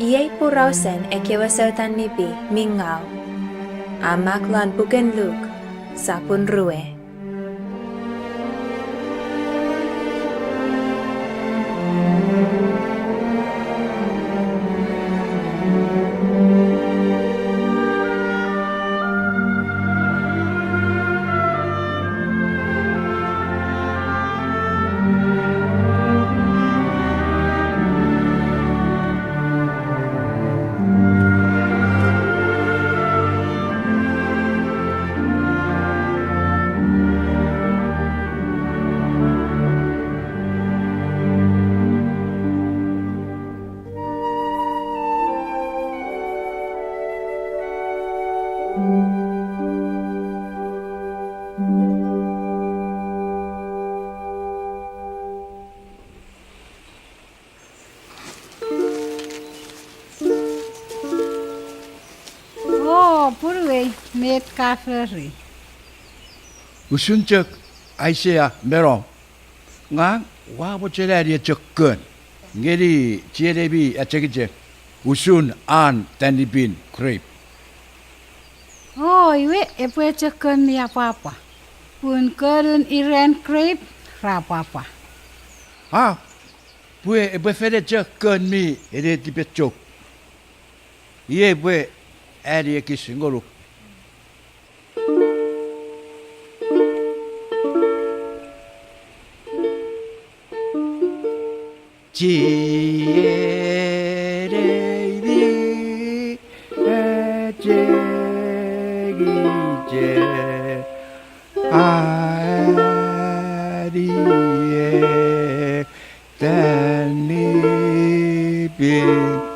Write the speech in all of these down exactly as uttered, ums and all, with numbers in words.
Iei porausen ekkewe sou tanipi mi ngau. A mak lon puken Luk, sapun rue. O, punuei, met ka fori? Usun chok Aisea me nom. Ngang ua mochen ani echok kon ngeni chienei mi achengicheng usun an tanipin krep. O, iwe epwe echok kon mi apwapwa, pun konun iran krep ra pwapwa. A, pwe epwe fen echok kon mi enetipechou. Iei pwe ani ekis ngonuk. Chienei mi achengicheng, a ani etanipin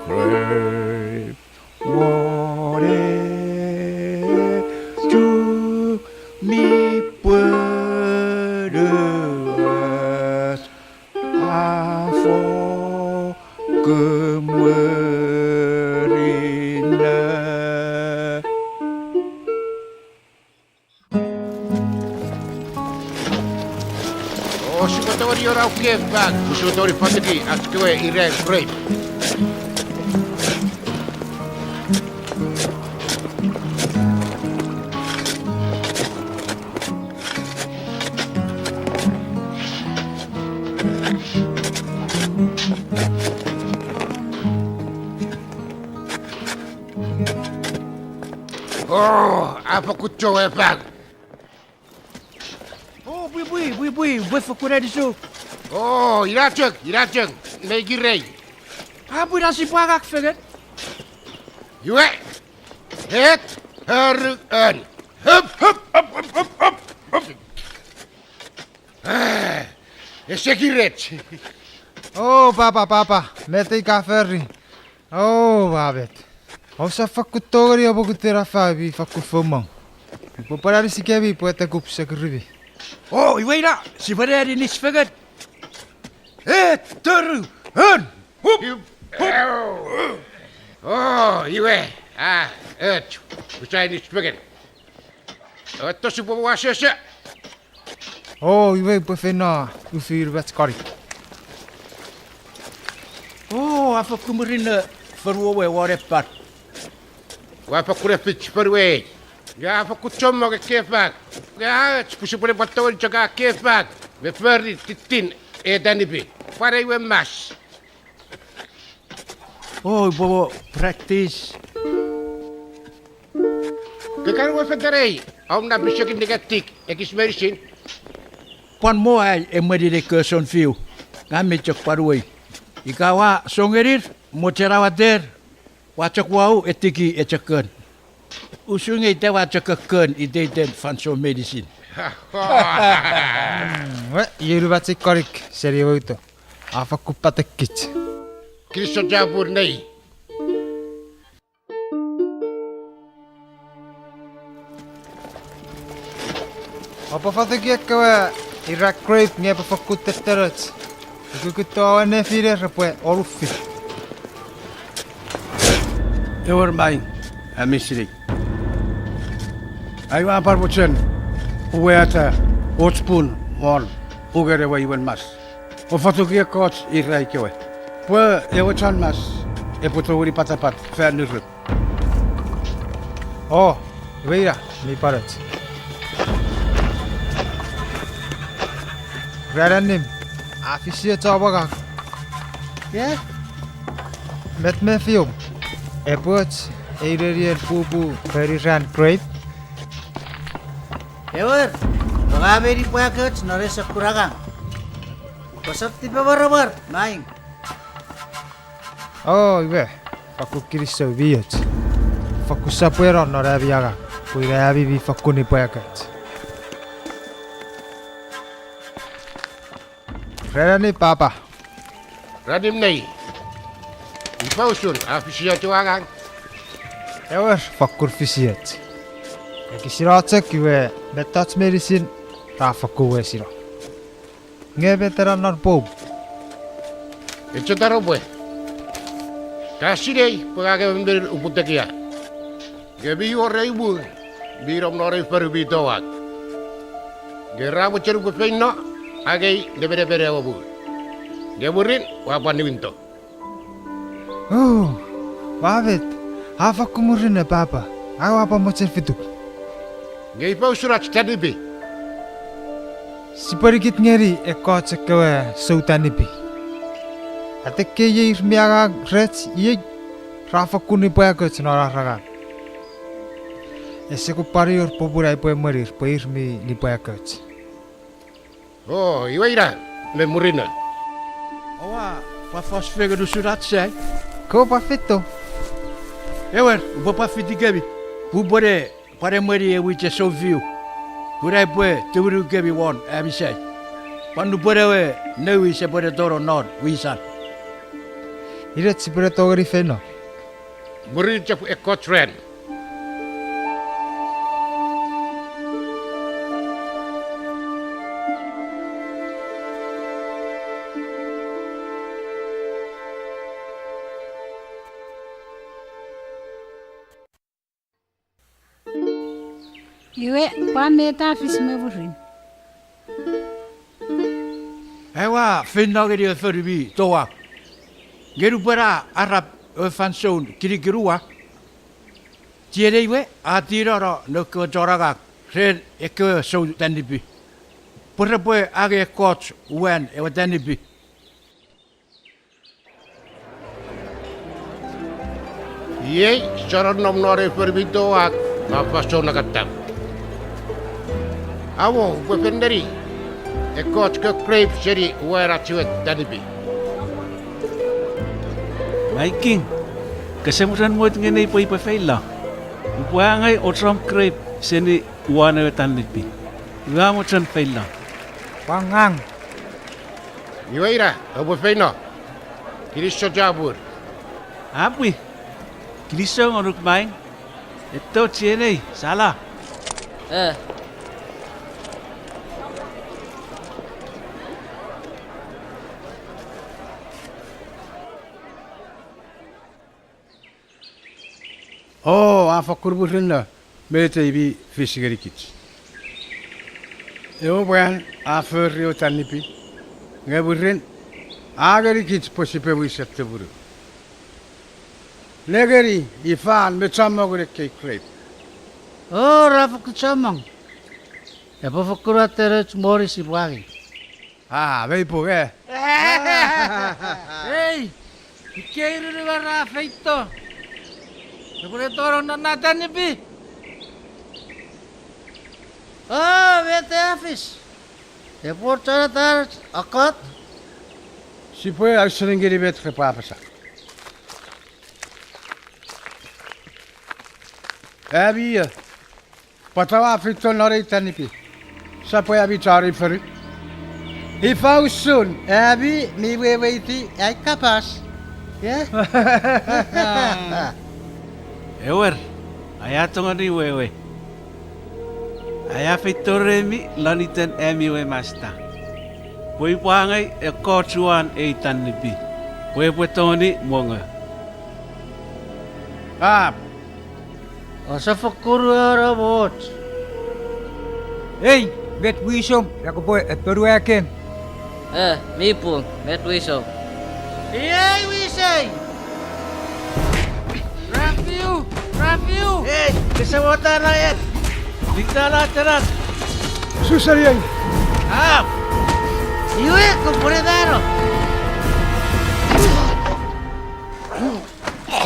krep won ewe chuk mi pwenuas, a fokkun murinno. O, sipwe tongeni ionau kefang, pwe sipwe tongeni fotuki ach kewe iran krep. O, a fokkun chou fang. O, pwipwi, pwipwi, pwe fokkun anisuk. O, ina chok, ina chok, mei kirei. A pwin a sipwe angak fengen. Iwe, et, aru, an. Hup, hup, hup, hup, hup, hup, hup. A, ese kirech. O, papa, papa, met ei ka fori? O, a met. Ousap fakkun tongeni opokuten afa mi fakkun foumong. Upwe pwan anisikemi pwe ete kup sekirimi. O, iwe ina, sipwe ne ani nich fengen. Et, toru, an, hup, hup. O, iwe, a, et, usai nich fengen. Etto sipwe wasese. O, iwe upwe feino ufi unumach konik. O, a fokkun murinno fonuom we won epar. Ua fokkun efich fonuei. Nge a fokkun chommong ekkei fang. Nge a och pwe sipwe ne pwan tongeni chok ekkei fang me fori tittin etanipi. Pwan ei we mas. O, upwe practice. Ke kan we fetanei, om na pisekin niketik ekis meinisin. Pwan mo ai emwenien ekkewe sounfiu, ngang mi chok pwan uwei. Ika ua song ngenir, mochen awater, ua chok wau etiki echokkon. Usun nge ita ua chok kokkon iteiten fansoun meinisin. We, iei unumach ei konik seni ewe uto. A fakkun patekich. Kinisou chapur nei. Oupwe fotuki ekkewe ira grape nge epwe fokkun tettenoch. Ukukun toau nefiner epwe onufit. Ewer mai, a mi sinei. Aua pwan mochen uweata och pun won ungen ewe iwen mas. O fotuki ekkoch ira ikewe. Pwe ewe chon mas Epwe tongeni patapat fan nurun. O, iwe ina mi pwanoch. Ran annim, a fisioch om angang. Met mefiom? Epwe och ei nenien pupu foni ran grape? Ewer, nonga meni pwakoch non ei sokkun angang. Kosap tipemwaramwar, maing. O, iwe, fakkun kinisou mi och. Fakkun sopweno non ami angang, pwe ina ami mi fakkun nipwakoch. Ran annim papa. Ran annim nei. Ifa usun, a fisioch om angang? Ewer, fakkun fisioch. Ekisino chok iwe mettoch meinisin ra fakkun wesino. Nge met ena non poum? Echo taropwe. Ka sinei pwe ngang emon mi uputiw ia. Nge mi wor ei mu mi nom non ei fonu mi toau. Nge ra mochen upwe feino angei nemenemen ewe mu. Nge mwirin ua pwan niwinto. O, ua met, a fakkun murinno papa, aua pwan mochen fituk. Nge ifa usun ach tanipi? Sipwe nikit ngeni ekkoch ekkewe sou tanipi. Atekkei ir mi angang rech iei, ra fakkun nipwakoch non ar angang. Ese kupwani wor popun ai upwe emwenir pwe ir mi nipwakoch. O, iwe ina, me murinno. Oua pwan fos fengen usun ach sai? Kopwe pwan feito. Ewer, upwe pwan fitikemi, pun upwene pwan emweni ew mwichen sounfiu, pun ai upwe tumunukemi won ami sai. Pwan nupwen ewe nouwis epwene tonong non wisan. Inet sipwene tongeni feino? Mwirin chok ekkoch ran. Iwe, pwan met a fis me mwirin? Aua feino ngeni ewe fonu mi toau. Nge nupwen a arap ewe fansoun kinikin uwa, chienei we a tinono noun kewe chon angang ren ekkewe sou tanipi pwe repwe angei ekkoch uwan ewe tanipi. Iei, sia nonnom non ei fonu mi toau non fansoun nangatam. Awo, upwe fen neni ekkoch kewe krep seni uwan ach we tanipi. Mai king, kese muchen mot ngeniei pwe upwe feilo? Upwe angei ochom krep seni uwan ewe tanipi. Ua mochen feilo. Pwan ngang. Iwe ina, oupwe feino. Kinisou chapur. Apw. Kinisou ngonuk maing. Etto chienei, sala. O, a fokkun murinno met ei mi fis ngenikich. Ewe mwan a fori ewe tanipi, nge mwirin a ngenikich pwe sipwe wisen tumunu. Nengeni ifan me chommongun ekkei krep. O, ra fokkun chommong. Epwe fokkun watte nouch moni sipwe angei. A, mei pung, e. Ei, ikkei nunungan ra feito. Repwene tonong non na tanipi. O, met a fis? Epwe wor chon atanach akkot? Sipwe ausening ngeni met repwe apasa. Ami io? Pwata oua feito non ei tanipi? Sap ami chon ei fonu? Ifa usun ami mi weweiti ai kapas? Ewer, aia tongeni wewe. Aia feito remi lon iten ami we masta, pwe upwe angei ekkoch uwan ei tanipi, pwe epwe tongeni mongo. Ap, ouse fokkun uweno mwoch. Ei, met wisom, ia kopwe eponu akem? E, mi pung, met wisom? Iei wisei. Rafiu! Rafiu! Ei, kese wata na et! Ita na tenan! Susariai! Ap! Iwe, kopwene mano!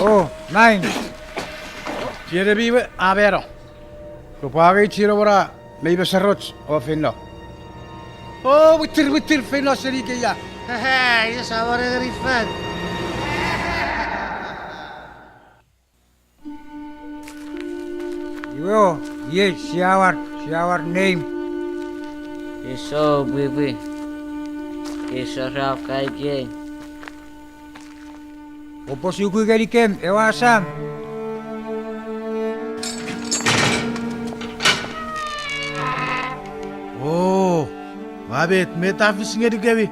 O, nine. Chienemi we a mano. Kopwe angei chienom na mei meseroch o feino. O, mwitir, mwitir, feino seni ikeia. Haha, iei sa ware ngeni fan. Iwe o, iei, sia war, sia war neim. Iso, pwipwi. Iso, rap kaikei. Oupwe suki ngenikem ewe asam. O, ua met, met a fis ngenikemi?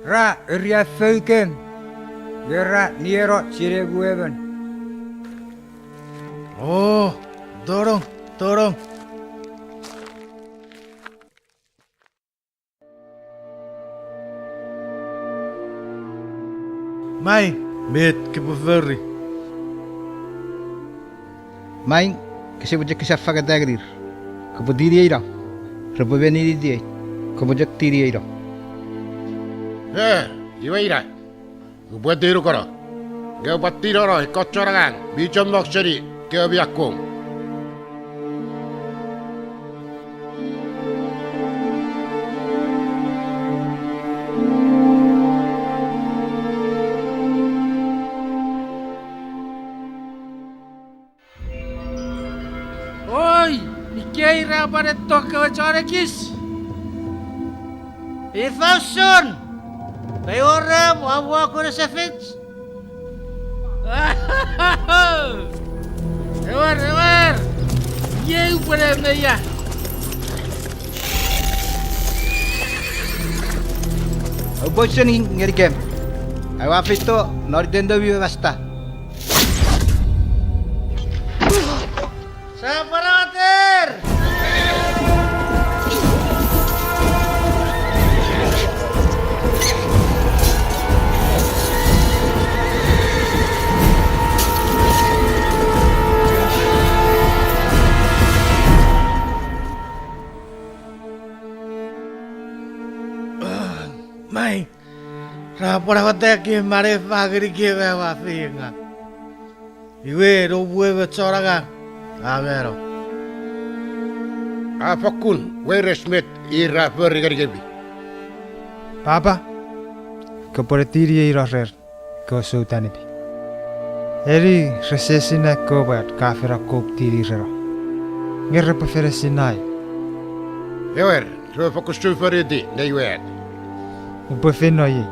Ra eriafoukem, nge ra nieno chienemi we emon. O, tonong, tonong. Maing, met kopwe fori? Maing, kese pwe chok kisa fangeta ngenir. Kopwe tinieino, repwe meninitiei. Kopwe chok tinieino. E, iwe ina. Upwe tinukono, nge upwe tinono ekkoch chon angang mi chommong seni kewe mi akkom. Oi, ikei ra pwan etto kewe chon ekis. Ifa usun? Mei wor am amwa kune sefich? Ewer, ewer! Iei upwene meia. Oupwe seni ngenikem. Aua feito non iten noumi we masta. Sa pwarawater! Mai, ra pwan awataki mane fangeni kewe aua feiengaw. Iwe, noum we chon angang a mano. A fokkun weires met ir ra fori ngenikemi. Papa, kopwe ne tinieino rer kewe soutanipi. Eni rese sinei kopwe ka fen akkom tinireno. Nge repwe fen sinei. Ewer, repwe fokkun sufoniti nei we at. Upwe feino iei.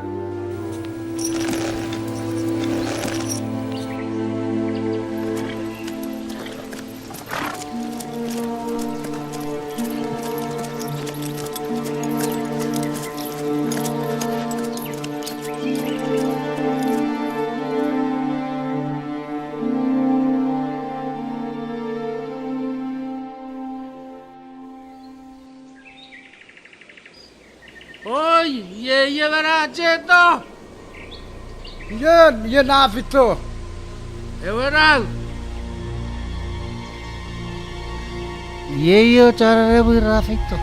Oi, iei emon a cheto. Ien, ien a feito. Ewe nau. Iei och chon anemwi ra feito.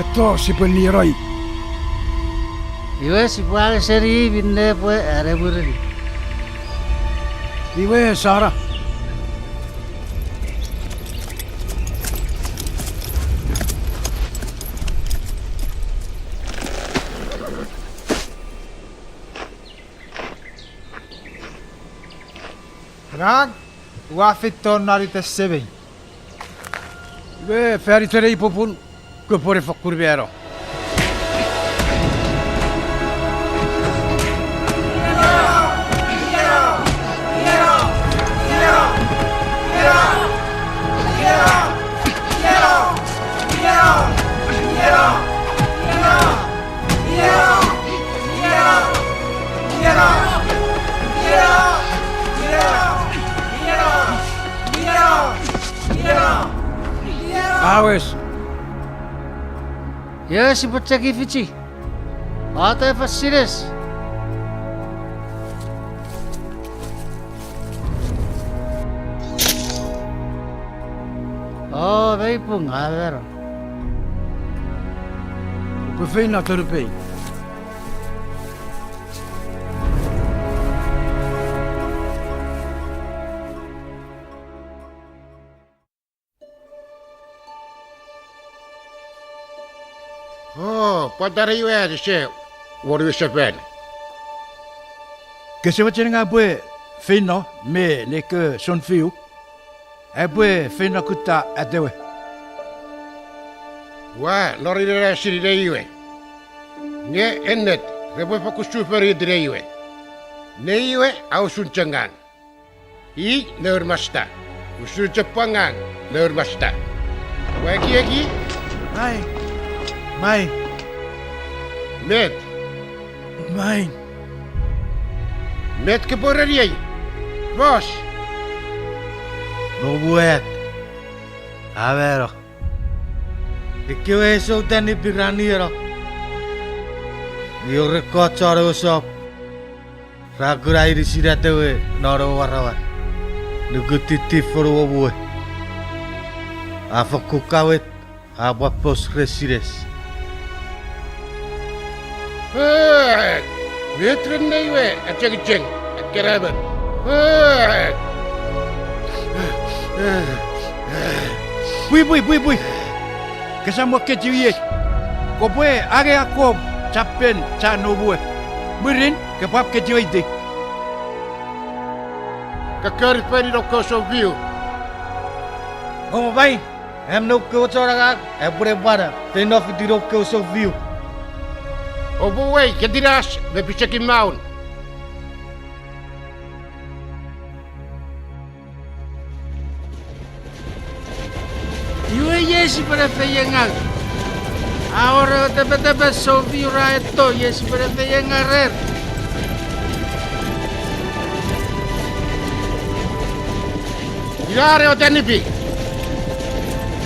Eto, sipwe nienoi. Iwe sipwe angei seni minne epwe anemwireni. Iwe, Sara. Ngang, ua feito non iten Semei. Iwe fan iten ei popun, kopwe ne fokkun mano. Awes. Iwe sipwe cheki fichi. Ata efa sines. O, mei pung, a mano. Upwe feino tonupei. O, pwata nei we ese wor ewe sefan? Kese mochen ngang upwe feino me nei kewe sounfiu? Aupwe feino kutta atewe. Ua nori nena sini nei we. Nge ennet, repwe fokkun sufeniti nei we. Nei we a usun chok ngang. I nour masta, usun chok pwan ngang nour masta. Ua ekieki? Mai. Mai. Met? Mai. Met kopwe ereniei? Fos. Noum we at, a mano. Ekkewe sou tanipi ra nieno. Mi wor ekkoch chon ewe sop ra kuna inisin atewe non ewe waramwar, nukun tittin fonuom we. A fokkun kawet, a pwan pos ren sines. Met ren nei we achengicheng, akkenaemon? Pwipwi, pwipwi. Kesap mo kechiwiei. Kopwe angei akkom chappen chan noum we. Mwirin kopwap kechiweiti. Kokkori feni noum kewe sounfiu. O mai, am noum kewe chon angang aupwene pwan feino fiti noum kewe sounfiu. Oupwe uwei ketinas me pisekin maun. Iwe iei sipwene feiengau. A wor ewe tepetepen sounfiu ra eto, iei sipwene feiengau rer. Ina ewe tanipi.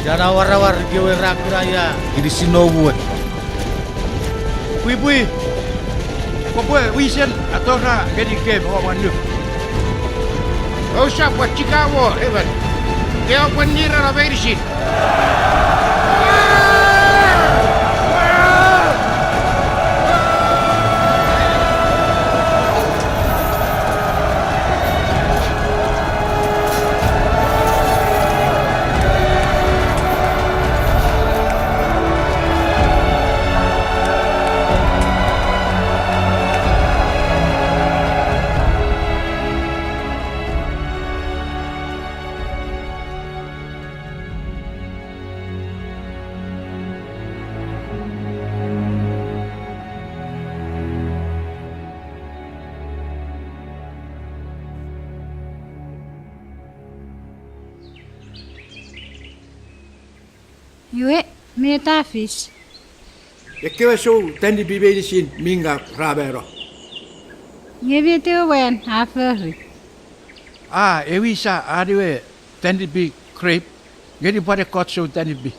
Ina na waramwar ikewe ra kuna ia inisin noum we. Pwipwi, kopwe wisen atora ngenikem o mwanum. Ousap pwan chikawo emon. Ke oupwe nirano meinisin. Iwe, met a fis? Ekkewe sou tanipi meinisin mi ngau ra mano. Nge met ewe mwan a fori? A ewisa an ewe tanipi krep ngeni pwan ekkoch sou tanipi.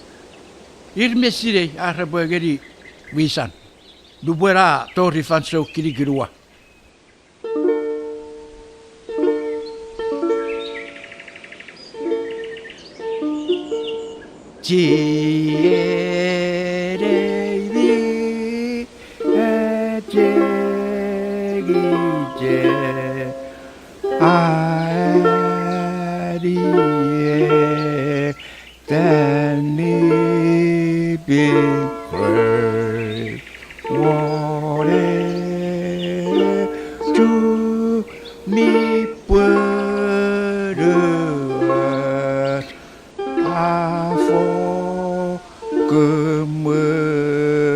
Ir mi sinei ar repwe ngeni wisan nupwen a tori fansoun kinikinua. Chienei mi achengicheng, a ani ewe tanipi krep won ewe chuk mi pwonuos, a fokkun murinno.